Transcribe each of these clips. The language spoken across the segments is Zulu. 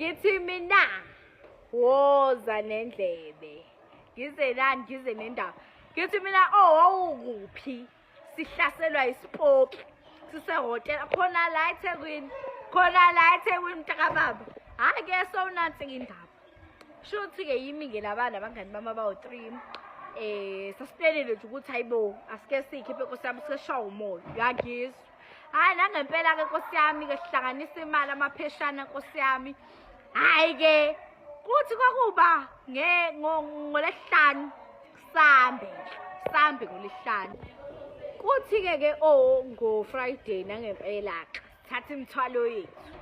Ngithi mina woza nendlebe. Ngize nani ngize nendaba. Ngithi mina oh wawukuphi? Sihlaselwa isipoki. Sisehhotela khona la eThekwini. Khona la eThekwini mntakababa. Hhayi ke sowunansi indaba. Shuthi-ke yimi-ke labana abangani bami abawu-three sasiplanele nje ukuthi hayibo asike siyikhiphe nkosi yami sike sishawe umoya uyangizwa. Hhayi nangempela-ke nkosi yami-ke sihlanganisa imali amapheshana nkosi yami. Hhayi-ke kuthi kwakuba ngolesihlanu sambe sambe ngolesihlanu. Kuthi-ke ke oh ngo-Friday nangempela-ke thatha imithwalo yethu.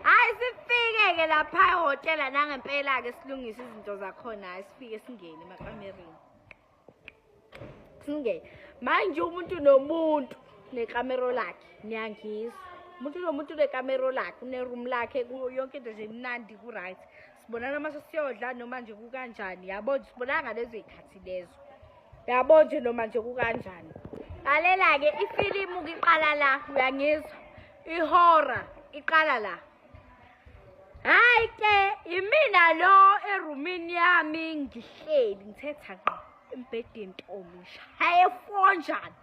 Hhayi sifike-ke lapha ehhotela nangempela-ke silungise izinto zakhona, hhayi sifike singene emakamereni. Singene. Manje umuntu nomuntu nekamero lakhe, niyangizwa. Umuntu nomuntu unekamero lakhe, une-room lakhe, yonke into nje imnandi ku-right. Sibonana uma sesiyodla noma nje kukanjani, yabo nje sibonana ngalezo y'khathi lezo. Yabo nje noma nje kukanjani. Lalela-ke ifilimu-ke iqala la, uyangizwa? Ihora iqala la. Hhayi ke imina lo erumini yami ngihleli ngithetha ngqo embhedeni ntombi ngishaye fonjani.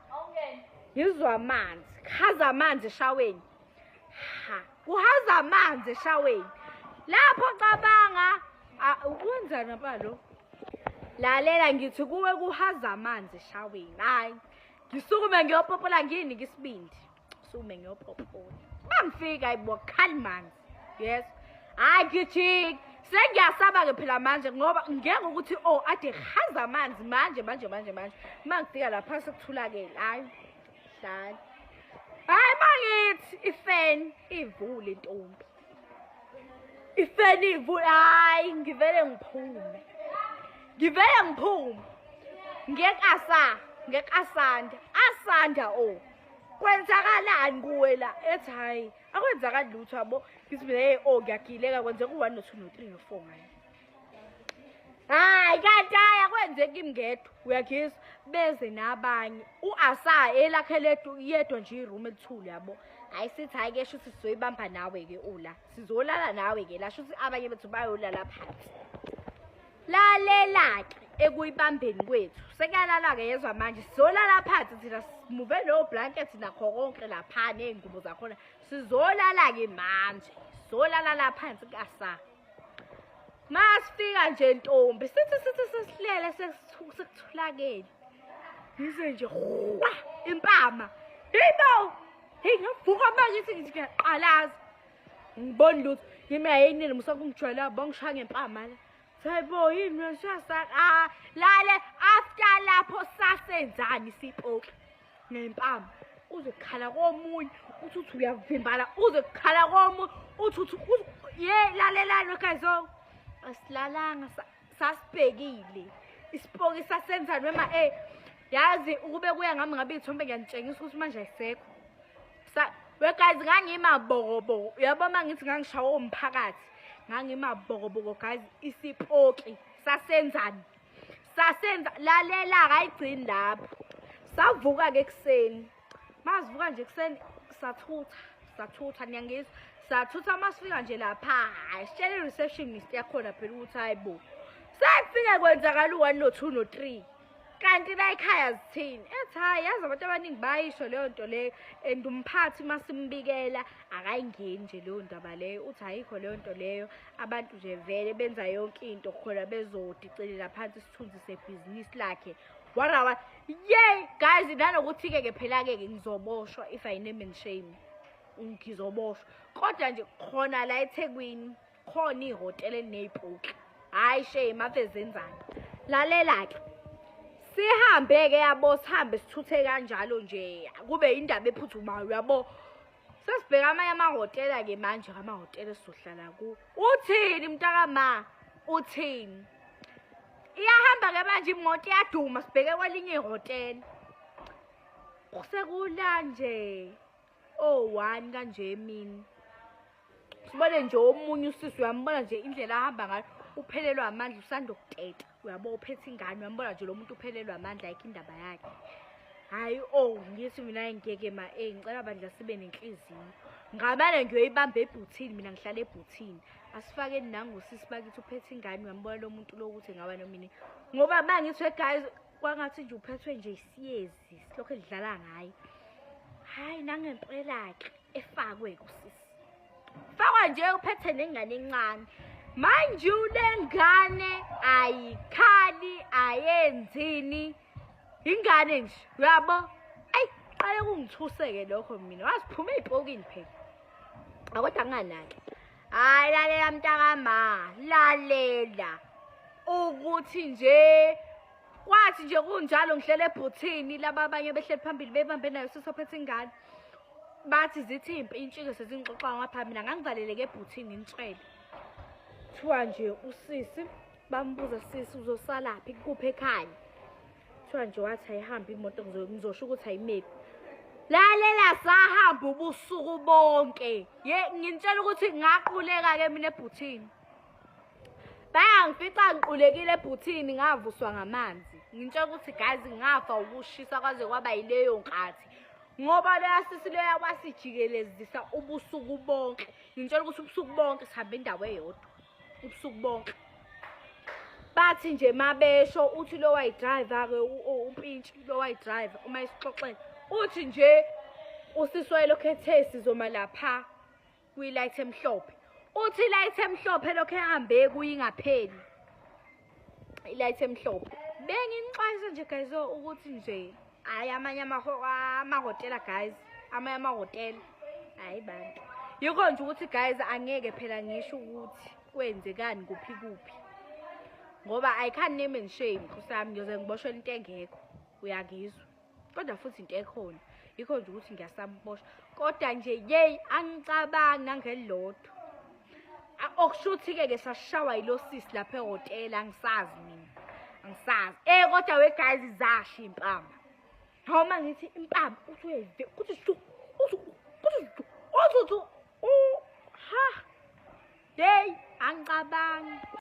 Ngizwa amanzi, khaza amanzi eshaweni. Ha, kuhaza amanzi eshaweni. Lapho cabanga ukwenzani apha lo? Lalela ngithi kuwe kuhaza amanzi eshaweni. Hayi, ngisukume ngiyopopola nginike isibindi. Sukume ngiyopopola. Bangifika ayibo khali manzi. Yes. Hayi gijiki. Sengiyasaba ke phela manje ngoba ngeke ukuthi oh ade haza amanzi manje manje manje manje. Mangifika lapha sekuthulakele. Hayi. Hlala. Hayi mangithi ifeni ivule ntombi. Ifeni ivule hayi ngivele ngiphume. Ngivele ngiphume. Ngekasa, ngekasanda. Asanda oh. Kwenzakalani kuwe la? Ethi hayi akwenzakali lutho yabo. Ngithi mina hey oh ngiyagileka kwenzeka u1 no 2 no 3 no 4 ngayo. Hayi kanti hayi akwenzeki kimi ngedwa uyagizwa beze nabanye u-asa elakhe ledwa yedwa nje iroom elithule yabo. Hayi sithi hayi ke shuthi sizoyibamba nawe ke ula sizolala nawe ke la shuthi abanye bethu bayolala phansi. Lalela ke ekuyibambeni kwethu sekuyalala ke yezwa manje sizolala phansi thina simuve no blanket nakho konke lapha nezingubo zakhona sizolala ke manje sizolala la phansi kasa. Masifika nje ntombi sithi sithi sesihlele sekuthulakele. Ngizwe nje hwa impama. Hayibo! Hey ngavuka manje ngithi ngiyaqalaza. Ngibona lutho. Ngimi ayinini musa kungijwayela bangishaya ngempama la. Hayibo yini mina siyasa ah lale after lapho sasenzani sipoki ngempama. Uze kukhala komunye uthi uthi uyavimbala uze kukhala komunye uthi uthi ye lalelani guys oh asilalanga sasibhekile isipoki sasenzani wema yazi ukube kuya ngami ngabe ithombe ngiyanitshengisa ukuthi manje ayisekho. We guys ngangimabokoboko uyabo uma ngithi ngangishawa umphakathi ngangimabokoboko guys isipoki sasenzani sasenza lalela akayigcini lapho. Savuka ke ekuseni masivuka nje ekuseni sathutha sathutha niyangizwa sathutha masifika nje lapha hayi sitshele i-receptionist yakhona phela ukuthi hayi bo sekufike kwenzakala u-1 no-2 no-3 kanti la ekhaya zithini ethi hayi yazi abantu abaningi bayisho leyo nto leyo and umphathi masimbikela akayingeni nje leyo ndaba leyo uthi ayikho leyo nto leyo abantu nje vele benza yonke into khona bezodicelela phansi isithunzi sebhizinisi lakhe warawa. Yey guys nanokuthi-ke ke phela-ke ke ngizoboshwa if I name and shame ngizoboshwa kodwa nje khona la eThekwini khona ihhotela eliney'poki hhayi shame ave zenzani. Lalela-ke sihambe-ke yabo sihambe sithuthe kanjalo nje kube indaba ephuthumayo yabo. Sesibheka amanye amahhotela-ke manje amahhotela esizohlala kuwo. Uthini mntakama? Uthini? Iyahamba-ke manje imoto iyaduma sibheke kwelinye ihhotela. Kusekula nje o-1 kanje emini. Sibone nje omunye usisi uyambona nje indlela ahamba ngayo uphelelwa amandla usanda ukuteta uyabo uphethe ingane uyambona nje lo muntu uphelelwa amandla ayikho indaba yakhe. Hhayi oh, ngithi mina ngeke ma ngicela bandla sibe nenhliziyo. Ngamane ngiyoyibamba ebhuthini, mina ngihlala ebhuthini. Asifakeni nangosisi bakithi uphethe ingane, uyambona lo muntu lo ukuthi engaba nomini. Ngoba uma ngithi guys, kwangathi nje uphethwe nje isiyezi, silokhu edlala ngaye. Hhayi nangempela-ke efakwe kusisi. Fakwa nje uphethe nengane encane. Manje le ngane ayikhali, ayenzini. Ingane nje, uyabo? Ayi, qale kungithuse-ke lokho mina. Waziphuma ey'pokini phela. Kodwa nginganaki. Hhayi lalela mntakama, lalela. Ukuthi nje kwathi nje kunjalo ngihlele ebhuthini laba abanye behleli phambili bebambe nayo sisophethe ingane. Bathi zithi impintshi-ke sezingixoxa ngapha mina ngangivaleleke ebhuthini ngitshele. Kuthiwa nje usisi bambuza, sisi uzosalaphi kuphi ekhaya? Kuthiwa nje wathi ayihambe imoto, ngizosho ukuthi ayimephi. Lalela, sahamba ubusuku bonke. Ye, nginitshela ukuthi ngaquleka-ke mina ebhuthini. Bayangifica ngiqulekile ebhuthini, ngavuswa ngamanzi. Ngitshela ukuthi guys, ngafa ukushisa kwaze kwaba yileyo nkathi. Ngoba leya sisi leya wasijikelezisa ubusuku bonke. Ngitshela ukuthi ubusuku bonke sihambe indawo eyodwa. Ubusuku bonke. Bathi nje mabesho uthi lo wayidrayiva-ke umpintshi lo wayidrayiva uma esixoxela. Uthi nje usisi wayelokhu ethe sizoma lapha kwi-light emhlophe. Uthi i-light emhlophe lokhu ehambe kuyo ingapheli. I-light emhlophe. Benginixwayisa nje guys ukuthi nje hhayi amanye amahhotela guys, amanye amahhotela hhayi bantu. Yikho nje ukuthi guys angeke phela ngisho ukuthi kwenzekani kuphi kuphi. Ngoba I can't name and shame Nkosi yami, ngiyoze ngiboshwe into engekho. Uyangizwa? Kodwa futhi into ekhona. Yikho nje ukuthi ngiyasaboshwa. Kodwa nje yeyi angicabangi nangelilodwa. Okusho ukuthi-ke ke sashawa yilo sisi lapha ehhotela, angisazi mina. Angisazi. Kodwa we guys zasha iy'mpama. Hawu uma ngithi impama uthi uyayive, uthi shu, uthi uthi shu, uthi uthi ha. Hey, angicabangi.